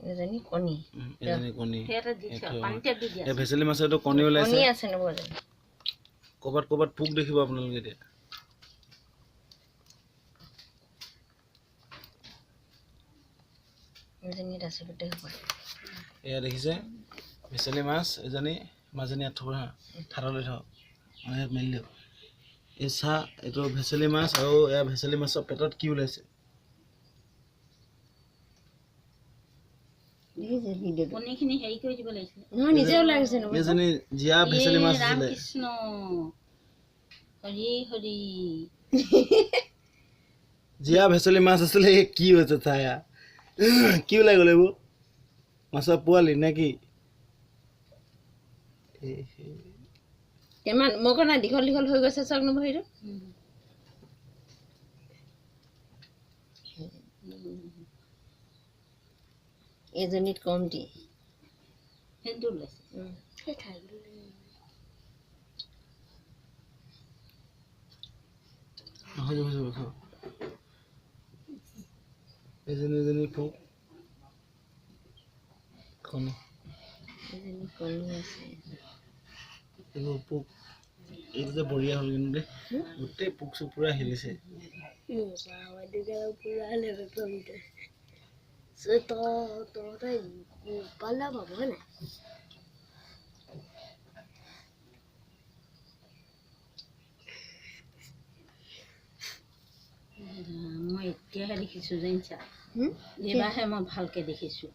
এজনী কণী। এজনী কণী। সেয়াতে দি থোৱা, পানীতে দি দিয়া। এই ভেচেলি মাছৰ এইটো কণী ওলাইছে। কণী আছে নবৌজনী। ক'ৰবাত ক'ৰবাত পোক দেখিব আপোনালোকে এতিয়া। এজনীত আছে গোটেই সোপা। এয়া দেখিছে ভেচেলি মাছ এজনী, মাজনী ইয়াত থব হা, থাৰলৈ থওক, ইয়াত মেলি দিয়ক। এই চাহ, এইটো ভেচেলি মাছ আৰু এয়া ভেচেলি মাছৰ পেটত কি ওলাইছে। দেখিছে ভিডিঅ'টো? কণীখিনি হেৰি কৰি দিব লাগিছিলে। নহয়, নিজে ওলাই গৈছে নবৌ। এজনী জীয়া ভেচেলি মাছ আছিলে। কৃষ্ণ হৰি হৰি। জীয়া ভেচেলি মাছ আছিলে, কি হৈছে চায়া, কি ওলাই গ'ল এইবোৰ? মাছৰ পোৱালি নে কি? কিমান মই কোৱা নাই, দীঘল দীঘল হৈ গৈছে চাওক নবৌ সেইটো। এজনীত কমটি। সেইটো ওলাইছে। হৈ যাব, হৈ যাব। এজনী এজনী পোক, কণী। এজনী কণী আছে। এইবোৰ পোক, এইটো যে বঢ়িয়া হ'ল কিন্তু দেই, গোটেই পোক চোক পূৰা হিলিছে। মই এতিয়াহে দেখিছোঁ জানিছা, এইবাৰহে মই ভালকে দেখিছোঁ।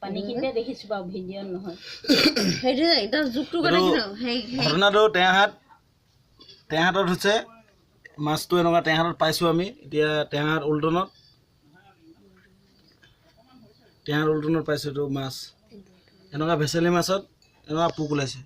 পানীখিনিতে দেখিছোঁ বাৰু, ভিডিঅ'ত নহয়। সেইটো একদম জোকটো কথা। ঘটনাটো টেঙাহাট, টেঙাহাটত হৈছে মাছটো। এনেকুৱা টেঙাহাটত পাইছোঁ আমি এতিয়া, টেঙাহাট উল্টনত, টেঙাহাট উল্টনত পাইছোঁ এইটো মাছ। এনেকুৱা ভেচেলি মাছত এনেকুৱা পোক ওলাইছে।